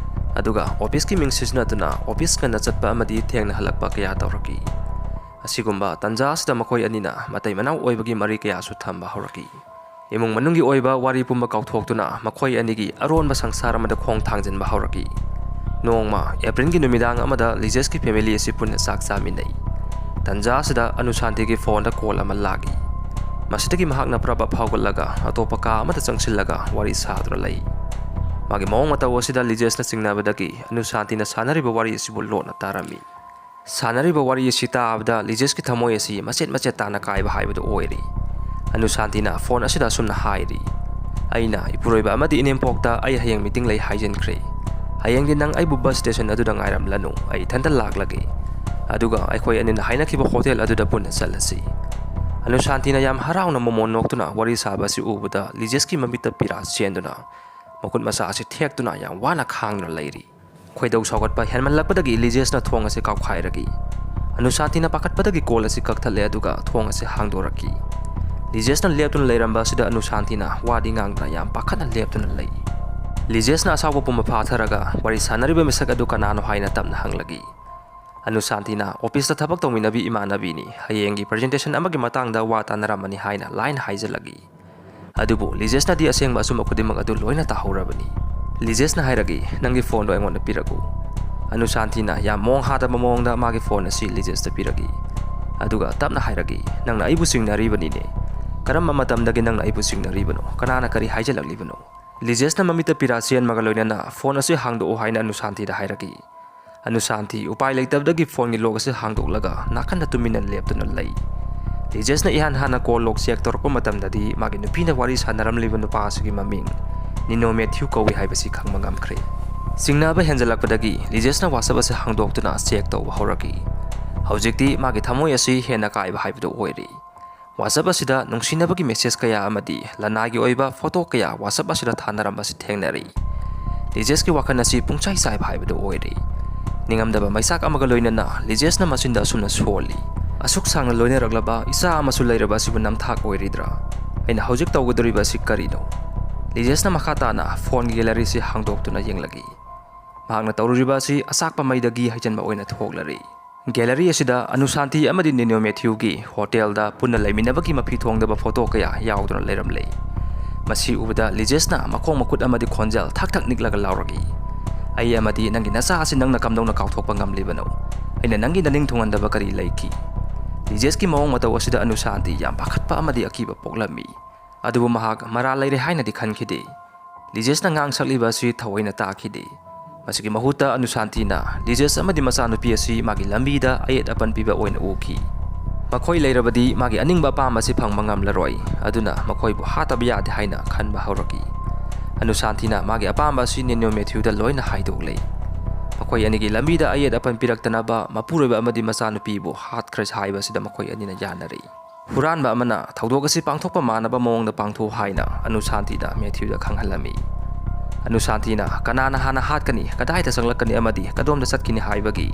ꯑꯗꯨꯒ ꯑꯣꯐꯤꯁꯀꯤ ꯃꯤꯡ ꯁꯤꯖꯤꯟꯅꯗꯨꯅ ꯑꯣꯐꯤꯁ ꯉꯟꯅ ꯆꯠꯄ ꯑꯃꯗꯤ ꯊꯦꯡꯅ ꯍꯜꯂꯛꯄ ꯀꯌꯥ ꯇꯧꯔꯛꯏ꯫ ꯑꯁꯤꯒꯨꯝꯕ ꯇꯟꯖꯥ ꯑꯁꯤꯗ ꯃꯈꯣꯏ ꯑꯅꯤꯅ ꯃꯇꯩ ꯃꯅꯥꯎ ꯑꯣꯏꯕꯒꯤ ꯃꯔꯤ ꯀꯌꯥꯁꯨ ꯊꯝꯕ ꯍꯧꯔꯛꯏ꯫ ꯏꯃꯨꯡ ꯃꯅꯨꯡꯒꯤ ꯑꯣꯏꯕ ꯋꯥꯔꯤ ꯄꯨꯝꯕ ꯀꯥꯎꯊꯣꯛꯇꯨꯅ ꯃꯈꯣꯏ ꯑꯅꯤꯒꯤ ꯑꯔꯣꯟꯕ ꯁꯪꯁꯥꯔ ꯑꯃꯗ ꯈꯣꯡ ꯊꯥꯡꯖꯤꯟꯕ ꯍꯧꯔꯛꯏ꯫ ꯅꯣꯡꯃ ꯑꯦꯄ꯭ꯔꯤꯜꯒꯤ ꯅꯨꯃꯤꯗꯥꯡ ꯑꯃꯗ ꯂꯤꯖꯦꯁꯀꯤ ꯐꯦꯃꯤꯂꯤ ꯑꯁꯤ ꯄꯨꯟꯅ ꯆꯥꯛ ꯆꯥꯃꯤꯟꯅꯩ꯫ ꯇꯟꯖꯥ ꯑꯁꯤꯗ ꯑꯅꯨꯁꯥꯟꯇꯤꯒꯤ ꯐꯣꯟꯗ ꯀꯣꯜ ꯑꯃ ꯂꯥꯛꯏ꯫ ꯃꯁꯤꯗꯒꯤ ꯃꯍꯥꯛꯅ ꯄ꯭ꯔꯞ ꯄ꯭ꯔꯞ ꯍꯧꯒꯠꯂꯒ ꯑꯇꯣꯞꯄ ꯀꯥ ꯑꯃꯗ ꯆꯪꯁꯤꯜꯂꯒ ꯋꯥꯔꯤ ꯁꯥꯗꯨꯅ ꯂꯩ꯫ ꯃꯥꯒꯤ ꯃꯑꯣꯡ ꯃꯇꯧ ꯑꯁꯤꯗ ꯂꯤꯖꯦꯁꯅ ꯆꯤꯡꯅꯕꯗꯒꯤ ꯑꯅꯨꯁꯥꯟꯇꯤꯅ ꯁꯥꯟꯅꯔꯤꯕ ꯋꯥꯔꯤ ꯑꯁꯤꯕꯨ ꯂꯣꯟꯅ ꯇꯥꯔꯝꯃꯤ꯫ ꯁꯥꯟꯅꯔꯤꯕ ꯋꯥꯔꯤ ꯑꯁꯤ ꯇꯥꯕꯗ ꯂꯤꯖꯦꯁꯀꯤ ꯊꯃꯣꯏ ꯑꯁꯤ ꯃꯆꯦꯠ ꯃꯆꯦꯠ ꯇꯥꯅ ꯀꯥꯏꯕ ꯍꯥꯏꯕꯗꯨ ꯑꯣꯏꯔꯦ꯫ ꯑꯅꯨꯁꯥꯟꯇꯤꯅ ꯐꯣꯟ ꯑꯁꯤꯗ ꯑꯁꯨꯝꯅ ꯍꯥꯏꯔꯤ, "ꯑꯩꯅ ꯏꯄꯨꯔꯣꯏꯕ ꯑꯃꯗꯤ ꯏꯅꯦꯝꯄꯣꯛꯇ ꯑꯩ ꯍꯌꯦꯡ ꯃꯤꯇꯤꯡ ꯂꯩ ꯍꯥꯏꯖꯤꯟꯈ꯭ꯔꯦ꯫ ꯍꯌꯦꯡꯗꯤ ꯅꯪ ꯑꯩꯕꯨ ꯕꯁ ꯁ꯭ꯇꯦꯁꯟ ꯑꯗꯨꯗ ꯉꯥꯏꯔꯝꯂꯅꯨ, ꯑꯩ ꯏꯊꯟꯇ ꯂꯥꯛꯂꯒꯦ꯫ ꯑꯗꯨꯒ ꯑꯩꯈꯣꯏ ꯑꯅꯤꯅ ꯍꯥꯏꯅꯈꯤꯕ ꯍꯣꯇꯦꯜ ꯑꯗꯨꯗ ꯄꯨꯟꯅ ꯆꯠꯂꯁꯤ꯫" ꯑꯅꯨꯁꯥꯟꯇꯤꯅ ꯌꯥꯝ ꯍꯔꯥꯎꯅ ꯃꯣꯃꯣꯟ ꯅꯣꯛꯇꯨꯅ ꯋꯥꯔꯤ ꯁꯥꯕ ꯑꯁꯤ ꯎꯕꯗ ꯂꯤꯖꯦꯁꯀꯤ ꯃꯃꯤꯠꯇ ꯄꯤꯔꯥ ꯆꯦꯟꯗꯨꯅ ꯃꯈꯨꯠ ꯃꯁꯥ ꯑꯁꯤ ꯊꯦꯛꯇꯨꯅ ꯌꯥꯝ ꯋꯥꯅ ꯈꯥꯡꯗꯨꯅ ꯂꯩꯔꯤ꯫ ꯈꯣꯏꯗꯧ ꯁꯥꯎꯒꯠꯄ ꯍꯦꯟꯃꯜꯂꯛꯄꯗꯒꯤ ꯂꯤꯖꯦꯁꯅ ꯊꯣꯡ ꯑꯁꯤ ꯀꯥꯎꯈꯥꯏꯔꯛꯏ꯫ ꯑꯅꯨꯁꯥꯟꯇꯤꯅ ꯄꯥꯈꯠꯄꯗꯒꯤ ꯀꯣꯜ ꯑꯁꯤ ꯀꯛꯊꯠꯂꯦ, ꯑꯗꯨꯒ ꯊꯣꯡ ꯑꯁꯤ ꯍꯥꯡꯗꯣꯔꯛꯈꯤ꯫ ꯂꯤꯖꯦꯁꯅ ꯂꯦꯞꯇꯨꯅ ꯂꯩꯔꯝꯕ ꯑꯁꯤꯗ ꯑꯅꯨꯁꯥꯟꯇꯤꯅ ꯋꯥꯗꯤ ꯉꯥꯡꯗꯅ ꯌꯥꯝ ꯄꯥꯈꯠꯅ ꯂꯦꯞꯇꯨꯅ ꯂꯩ꯫ ꯂꯤꯖꯦꯁꯅ ꯑꯁꯥꯎꯕ ꯄꯨꯝꯕ ꯐꯥꯊꯔꯒ ꯋꯥꯔꯤ ꯁꯥꯟꯅꯔꯤꯕ ꯃꯤꯁꯛ ꯑꯗꯨ ꯀꯅꯥꯅꯣ ꯍꯥꯏꯅ ꯇꯞꯅ ꯍꯪꯂꯛꯏ꯫ ꯑꯅꯨꯁꯥꯟꯇꯤꯅ ꯑꯣꯐꯤꯁꯇ ꯊꯕꯛ ꯇꯧꯃꯤꯟꯅꯕꯤ ꯏꯃꯥꯟꯅꯕꯤꯅꯤ, ꯍꯌꯦꯡꯒꯤ ꯄ꯭ꯔꯖꯦꯟꯇꯦꯁꯟ ꯑꯃꯒꯤ ꯃꯇꯥꯡꯗ ꯋꯥ ꯇꯥꯟꯅꯔꯝꯃꯅꯤ ꯍꯥꯏꯅ ꯂꯥꯏꯅ ꯍꯥꯏꯖꯜꯂꯛꯏ꯫ ꯑꯗꯨꯕꯨ ꯂꯤꯖꯦꯁꯅꯗꯤ ꯑꯁꯦꯡꯕ ꯑꯆꯨꯝꯕ ꯈꯨꯗꯤꯡꯃꯛ ꯑꯗꯨ ꯂꯣꯏꯅ ꯇꯥꯍꯧꯔꯕꯅꯤ꯫ ꯂꯤꯖꯦꯁꯅ ꯍꯥꯏꯔꯛꯏ, "ꯅꯪꯒꯤ ꯐꯣꯟꯗꯣ ꯑꯩꯉꯣꯟꯗ ꯄꯤꯔꯛꯎ"꯫ ꯑꯅꯨꯁꯥꯟꯇꯤꯅ ꯌꯥꯝ ꯃꯑꯣꯡ ꯍꯥꯗꯕ ꯃꯑꯣꯡꯗ ꯃꯥꯒꯤ ꯐꯣꯟ ꯑꯁꯤ ꯂꯤꯖꯦꯁꯇ ꯄꯤꯔꯛꯏ꯫ ꯑꯗꯨꯒ ꯇꯞꯅ ꯍꯥꯏꯔꯛꯏ, "ꯅꯪꯅ ꯑꯩꯕꯨ ꯆꯤꯡꯅꯔꯤꯕꯅꯤꯅꯦ꯫ ꯀꯔꯝꯕ ꯃꯇꯝꯗꯒꯤ ꯅꯪꯅ ꯑꯩꯕꯨ ꯆꯤꯡꯅꯔꯤꯕꯅꯣ? ꯀꯅꯥꯅ ꯀꯔꯤ ꯍꯥꯏꯖꯜꯂꯛꯂꯤꯕꯅꯣ?" ꯂꯤꯖꯦꯁꯅ ꯃꯃꯤꯠꯇ ꯄꯤꯔꯥ ꯆꯦꯟꯕꯒ ꯂꯣꯏꯅꯅ ꯐꯣꯟ ꯑꯁꯤ ꯍꯥꯡꯗꯣꯛꯎ ꯍꯥꯏꯅ ꯑꯅꯨꯁꯥꯟꯇꯤꯗ ꯍꯥꯏꯔꯛꯏ꯫ ꯑꯅꯨꯁꯥꯟꯇꯤ ꯎꯄꯥꯏ ꯂꯩꯇꯕꯗꯒꯤ ꯐꯣꯟꯒꯤ ꯂꯣꯛ ꯑꯁꯤ ꯍꯥꯡꯗꯣꯛꯂꯒ ꯅꯥꯀꯟꯗ ꯇꯨꯃꯤꯟꯅ ꯂꯦꯞꯇꯨꯅ ꯂꯩ꯫ ꯂꯤꯖꯦꯁꯅ ꯏꯍꯥꯟ ꯍꯥꯟꯅ ꯀꯣꯜ ꯂꯣꯛ ꯆꯦꯛ ꯇꯧꯔꯛꯄ ꯃꯇꯝꯗꯗꯤ ꯃꯥꯒꯤ ꯅꯨꯄꯤꯅ ꯋꯥꯔꯤ ꯁꯥꯟꯅꯔꯝꯂꯤꯕ ꯅꯨꯄꯥ ꯑꯁꯤꯒꯤ ꯃꯃꯤꯡ ꯅꯤꯅꯣ ꯃꯦꯊ꯭ꯌꯨ ꯀꯧꯏ ꯍꯥꯏꯕꯁꯤ ꯈꯪꯕ ꯉꯝꯈ꯭ꯔꯦ꯫ ꯆꯤꯡꯅꯕ ꯍꯦꯟꯖꯜꯂꯛꯄꯗꯒꯤ ꯂꯤꯖꯦꯁꯅ WhatsApp ꯑꯁꯤ ꯍꯥꯡꯗꯣꯛꯇꯨꯅ ꯆꯦꯛ ꯇꯧꯕ ꯍꯧꯔꯛꯏ꯫ ꯍꯧꯖꯤꯛꯇꯤ ꯃꯥꯒꯤ ꯊꯃꯣꯏ ꯑꯁꯤ ꯍꯦꯟꯅ ꯀꯥꯏꯕ ꯍꯥꯏꯕꯗꯨ ꯑꯣꯏꯔꯦ꯫ WhatsApp ꯑꯁꯤꯗ ꯅꯨꯡꯁꯤꯅꯕꯒꯤ ꯃꯦꯁꯦꯖ ꯀꯌꯥ ꯑꯃꯗꯤ ꯂꯅꯥꯏꯒꯤ ꯑꯣꯏꯕ ꯐꯣꯇꯣ ꯀꯌꯥ WhatsApp ꯑꯁꯤꯗ ꯊꯥꯅꯔꯝꯕꯁꯤ ꯊꯦꯡꯅꯔꯤ꯫ ꯂꯤꯖꯦꯁꯀꯤ ꯋꯥꯈꯜ ꯑꯁꯤ ꯄꯨꯡꯆꯥꯏ ꯆꯥꯏꯕ ꯍꯥꯏꯕꯗꯨ ꯑꯣꯏꯔꯦ꯫ ꯅꯤꯡꯉꯝꯗꯕ ꯃꯩꯆꯥꯛ ꯑꯃꯒ ꯂꯣꯏꯅꯅ ꯂꯤꯖꯦꯁꯅ ꯃꯆꯤꯟꯗ ꯑꯁꯨꯝꯅ ꯁꯣꯜꯂꯤ, "ꯑꯁꯨꯛ ꯁꯥꯡꯅ ꯂꯣꯏꯅꯔꯛꯂꯕ ꯏꯆꯥ ꯑꯃꯁꯨ ꯂꯩꯔꯕ ꯑꯁꯤꯕꯨ ꯅꯝꯊꯥꯛ ꯑꯣꯏꯔꯤꯗ꯭ꯔꯥ? ꯑꯩꯅ ꯍꯧꯖꯤꯛ ꯇꯧꯒꯗꯧꯔꯤꯕ ꯑꯁꯤ ꯀꯔꯤꯅꯣ?" ꯂꯤꯖꯦꯁꯅ ꯃꯈꯥ ꯇꯥꯅ ꯐꯣꯟꯒꯤ ꯒꯦꯂꯔꯤꯁꯤ ꯍꯥꯡꯗꯣꯛꯇꯨꯅ ꯌꯦꯡꯂꯛꯏ꯫ ꯃꯍꯥꯛꯅ ꯇꯧꯔꯨꯔꯤꯕ ꯑꯁꯤ ꯑꯆꯥꯛꯄ ꯃꯩꯗꯒꯤ ꯍꯩꯖꯤꯟꯕ ꯑꯣꯏꯅ ꯊꯣꯛꯂꯔꯤ꯫ ꯒꯦꯂꯔꯤ ꯑꯁꯤꯗ ꯑꯅꯨꯁꯥꯟꯇꯤ ꯑꯃꯗꯤ ꯅꯤꯅꯣ ꯃꯦꯊ꯭ꯌꯨꯒꯤ ꯍꯣꯇꯦꯜꯗ ꯄꯨꯟꯅ ꯂꯩꯃꯤꯟꯅꯕꯒꯤ ꯃꯐꯤ ꯊꯣꯡꯗꯕ ꯐꯣꯇꯣ ꯀꯌꯥ ꯌꯥꯎꯗꯨꯅ ꯂꯩꯔꯝꯂꯦ꯫ ꯃꯁꯤ ꯎꯕꯗ ꯂꯤꯖꯦꯁꯅ ꯃꯈꯣꯡ ꯃꯈꯨꯠ ꯑꯃꯗꯤ ꯈꯣꯟꯖꯦꯜ ꯊꯛ ꯊꯛ ꯅꯤꯛꯂꯒ ꯂꯥꯎꯔꯛꯏ, "ꯑꯩ ꯑꯃꯗꯤ ꯅꯪꯒꯤ ꯅꯆꯥ ꯑꯁꯤ ꯅꯪꯅ ꯀꯝꯗꯧꯅ ꯀꯥꯎꯊꯣꯛꯄ ꯉꯝꯂꯤꯕꯅꯣ? ꯑꯩꯅ ꯅꯪꯒꯤ ꯅꯅꯤꯡ ꯊꯨꯡꯍꯟꯗꯕ ꯀꯔꯤ ꯂꯩꯈꯤ?" ꯂꯤꯖꯦꯁꯀꯤ ꯃꯑꯣꯡ ꯃꯇꯧ ꯑꯁꯤꯗ ꯑꯅꯨꯁꯥꯟꯇꯤ ꯌꯥꯝ ꯄꯥꯈꯠꯄ ꯑꯃꯗꯤ ꯑꯀꯤꯕ ꯄꯣꯛꯂꯝꯃꯤ꯫ ꯑꯗꯨꯕꯨ ꯃꯍꯥꯛ ꯃꯔꯥꯜ ꯂꯩꯔꯦ ꯍꯥꯏꯅꯗꯤ ꯈꯟꯈꯤꯗꯦ꯫ ꯂꯤꯖꯦꯁꯅ ꯉꯥꯡ ꯁꯛꯂꯤꯕ ꯑꯁꯤ ꯊꯑꯣꯏꯅ ꯇꯥꯈꯤꯗꯦ꯫ ꯃꯁꯤꯒꯤ ꯃꯍꯨꯠꯇ ꯑꯅꯨꯁꯥꯟꯇꯤꯅ ꯂꯤꯖꯦꯁ ꯑꯃꯗꯤ ꯃꯆꯥꯅꯨꯄꯤ ꯑꯁꯤ ꯃꯥꯒꯤ ꯂꯝꯕꯤꯗ ꯑꯌꯦꯠ ꯑꯄꯟ ꯄꯤꯕ ꯑꯣꯏꯅ ꯎꯈꯤ꯫ ꯃꯈꯣꯏ ꯂꯩꯔꯕꯗꯤ ꯃꯥꯒꯤ ꯑꯅꯤꯡꯕ ꯑꯄꯥꯝꯕ ꯑꯁꯤ ꯐꯪꯕ ꯉꯝꯂꯔꯣꯏ, ꯑꯗꯨꯅ ꯃꯈꯣꯏꯕꯨ ꯍꯥꯠꯇꯕ ꯌꯥꯗꯦ ꯍꯥꯏꯅ ꯈꯟꯕ ꯍꯧꯔꯛꯏ꯫ ꯑꯅꯨꯁꯥꯟꯇꯤꯅ ꯃꯥꯒꯤ ꯑꯄꯥꯝꯕ ꯑꯁꯤ ꯅꯤꯅꯣ ꯃꯦꯊ꯭ꯌꯨꯗ ꯂꯣꯏꯅ ꯍꯥꯏꯗꯣꯛꯂꯦ꯫ ꯃꯈꯣꯏ ꯑꯅꯤꯒꯤ ꯂꯝꯕꯤꯗ ꯑꯌꯦꯠ ꯑꯄꯟ ꯄꯤꯔꯛꯇꯅꯕ ꯃꯄꯨꯔꯣꯏꯕ ꯑꯃꯗꯤ ꯃꯆꯥꯅꯨꯄꯤꯕꯨ ꯍꯥꯠꯈ꯭ꯔꯦ ꯍꯥꯏꯕꯁꯤꯗ ꯃꯈꯣꯏ ꯑꯅꯤꯅ ꯌꯥꯅꯔꯤ꯫ ꯍꯨꯔꯥꯟꯕ ꯑꯃꯅ ꯊꯧꯗꯣꯛ ꯑꯁꯤ ꯄꯥꯡꯊꯣꯛꯄ ꯃꯥꯟꯅꯕ ꯃꯑꯣꯡꯗ ꯄꯥꯡꯊꯣꯛꯎ ꯍꯥꯏꯅ ꯑꯅꯨꯁꯥꯟꯇꯤꯅ ꯃꯦꯊ꯭ꯌꯨꯗ ꯈꯪꯍꯜꯂꯝꯃꯤ꯫ ꯑꯅꯨꯁꯥꯟꯇꯤꯅ ꯀꯅꯥꯅ ꯍꯥꯟꯅ ꯍꯥꯠꯀꯅꯤ, ꯀꯗꯥꯏꯗ ꯆꯪꯂꯛꯀꯅꯤ ꯑꯃꯗꯤ ꯀꯗꯣꯝꯗ ꯆꯠꯀꯅꯤ ꯍꯥꯏꯕꯒꯤ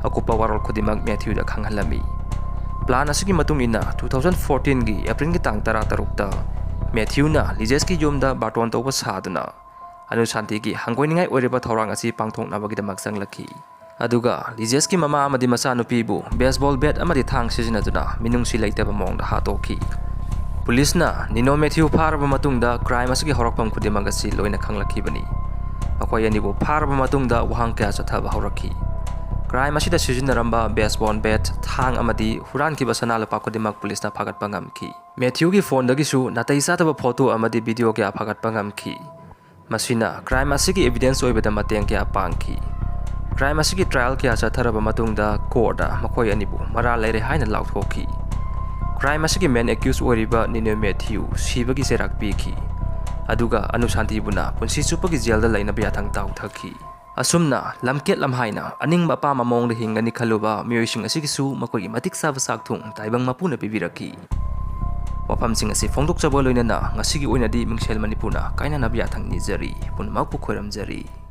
ꯑꯀꯨꯞꯄ ꯋꯥꯔꯣꯜ ꯈꯨꯗꯤꯡꯃꯛ ꯃꯦꯊ꯭ꯌꯨꯗ ꯈꯪꯍꯜꯂꯝꯃꯤ꯫ ꯄ꯭ꯂꯥꯟ ꯑꯁꯤꯒꯤ ꯃꯇꯨꯡ ꯏꯟꯅ two thousand fourteen ꯒꯤ April ꯒꯤ ꯇꯥꯡ ꯇꯔꯥ ꯇꯔꯨꯛꯇ ꯃꯦꯊ꯭ꯌꯨꯅ ꯂꯤꯖꯦꯁꯀꯤ ꯌꯨꯝꯗ ꯕꯥꯔꯇꯣꯟ ꯇꯧꯕ ꯁꯥꯗꯨꯅ ꯑꯅꯨꯁꯥꯟꯇꯤꯒꯤ ꯍꯪꯒꯣꯏꯅꯤꯡꯉꯥꯏ ꯑꯣꯏꯔꯤꯕ ꯊꯧꯔꯥꯡ ꯑꯁꯤ ꯄꯥꯡꯊꯣꯛꯅꯕꯒꯤꯗꯃꯛ ꯆꯪꯂꯛꯈꯤ꯫ ꯑꯗꯨꯒ ꯂꯤꯖꯦꯁꯀꯤ ꯃꯃꯥ ꯑꯃꯗꯤ ꯃꯆꯥꯅꯨꯄꯤꯕꯨ ꯕꯦꯁꯕꯣꯜ ꯕꯦꯠ ꯑꯃꯗꯤ ꯊꯥꯡ ꯁꯤꯖꯤꯟꯅꯗꯨꯅ ꯃꯤꯅꯨꯡꯁꯤ ꯂꯩꯇꯕ ꯃꯑꯣꯡꯗ ꯍꯥꯠꯇꯣꯛꯈꯤ꯫ ꯄꯨꯂꯤꯁꯅ ꯅꯤꯅꯣ ꯃꯦꯊ꯭ꯌꯨ ꯐꯥꯔꯕ ꯃꯇꯨꯡꯗ ꯀ꯭ꯔꯥꯏꯝ ꯑꯁꯤꯒꯤ ꯍꯧꯔꯛꯐꯝ ꯈꯨꯗꯤꯡꯃꯛ ꯑꯁꯤ ꯂꯣꯏꯅ ꯈꯪꯂꯛꯈꯤꯕꯅꯤ꯫ ꯃꯈꯣꯏ ꯑꯅꯤꯕꯨ ꯐꯥꯔꯕ ꯃꯇꯨꯡꯗ ꯋꯥꯍꯪ ꯀꯌꯥ ꯆꯠꯊꯕ ꯍꯧꯔꯛꯈꯤ꯫ ꯀ꯭ꯔꯥꯏꯝ ꯑꯁꯤꯗ ꯁꯤꯖꯤꯟꯅꯔꯝꯕ ꯕꯦꯁꯕꯣꯜ ꯕꯦꯠ, ꯊꯥꯡ ꯑꯃꯗꯤ ꯍꯨꯔꯥꯟꯈꯤꯕ ꯁꯅꯥ ꯂꯨꯄꯥ ꯈꯨꯗꯤꯡꯃꯛ ꯄꯨꯂꯤꯁꯅ ꯐꯥꯒꯠꯄ ꯉꯝꯈꯤ꯫ ꯃꯦꯊ꯭ꯌꯨꯒꯤ ꯐꯣꯟꯗꯒꯤꯁꯨ ꯅꯥꯇꯩ ꯆꯥꯗꯕ ꯐꯣꯇꯣ ꯑꯃꯗꯤ ꯚꯤꯗꯤꯑꯣ ꯀꯌꯥ ꯐꯥꯒꯠꯄ ꯉꯝꯈꯤ꯫ ꯃꯁꯤꯅ ꯀ꯭ꯔꯥꯏꯝ ꯑꯁꯤꯒꯤ ꯑꯦꯚꯤꯗꯦꯟꯁ ꯑꯣꯏꯕꯗ ꯃꯇꯦꯡ ꯀꯌꯥ ꯄꯥꯡꯈꯤ꯫ ꯀ꯭ꯔꯥꯏꯝ ꯑꯁꯤꯒꯤ ꯇ꯭ꯔꯥꯏꯜ ꯀꯌꯥ ꯆꯠꯊꯔꯕ ꯃꯇꯨꯡꯗ ꯀꯣꯔꯠꯅ ꯃꯈꯣꯏ ꯑꯅꯤꯕꯨ ꯃꯔꯥꯜ ꯂꯩꯔꯦ ꯍꯥꯏꯅ ꯂꯥꯎꯊꯣꯛꯈꯤ꯫ ꯀ꯭ꯔꯥꯏꯝ ꯑꯁꯤꯒꯤ ꯃꯦꯟ ꯑꯦꯀ꯭ꯌꯨꯁ ꯑꯣꯏꯔꯤꯕ ꯅꯤꯅꯣ ꯃꯦꯊ꯭ꯌꯨ ꯁꯤꯕꯒꯤ ꯆꯩꯔꯥꯛ ꯄꯤꯈꯤ꯫ ꯑꯗꯨꯒ ꯑꯅꯨꯁꯥꯟꯇꯤꯕꯨꯅ ꯄꯨꯟꯁꯤ ꯆꯨꯞꯄꯒꯤ ꯖꯦꯜꯗ ꯂꯩꯅꯕ ꯌꯥꯊꯪ ꯇꯥꯎꯊꯈꯤ꯫ ꯑꯁꯨꯝꯅ ꯂꯝꯀꯦꯠ ꯂꯝꯍꯥꯏꯅ ꯑꯅꯤꯡꯕ ꯑꯄꯥꯝꯕ ꯃꯑꯣꯡꯗ ꯍꯤꯡꯒꯅꯤ ꯈꯜꯂꯨꯕ ꯃꯤꯑꯣꯏꯁꯤꯡ ꯑꯁꯤꯒꯤꯁꯨ ꯃꯈꯣꯏꯒꯤ ꯃꯇꯤꯛ ꯆꯥꯕ ꯆꯥꯛꯊꯨꯡ ꯇꯥꯏꯕꯪ ꯃꯄꯨꯅ ꯄꯤꯕꯤꯔꯛꯈꯤ꯫ ꯋꯥꯐꯝꯁꯤꯡ ꯑꯁꯤ ꯐꯣꯡꯗꯣꯛꯆꯕ ꯂꯣꯏꯅꯅ ꯉꯁꯤꯒꯤ ꯑꯣꯏꯅꯗꯤ ꯃꯤꯡꯁꯦꯜ ꯃꯅꯤꯄꯨꯔꯅ ꯀꯥꯏꯅꯅꯕ ꯌꯥꯊꯪ ꯅꯤꯖꯔꯤ꯫ ꯄꯨꯝꯅꯃꯛꯄꯨ ꯈꯣꯏꯔꯝꯖꯔꯤ꯫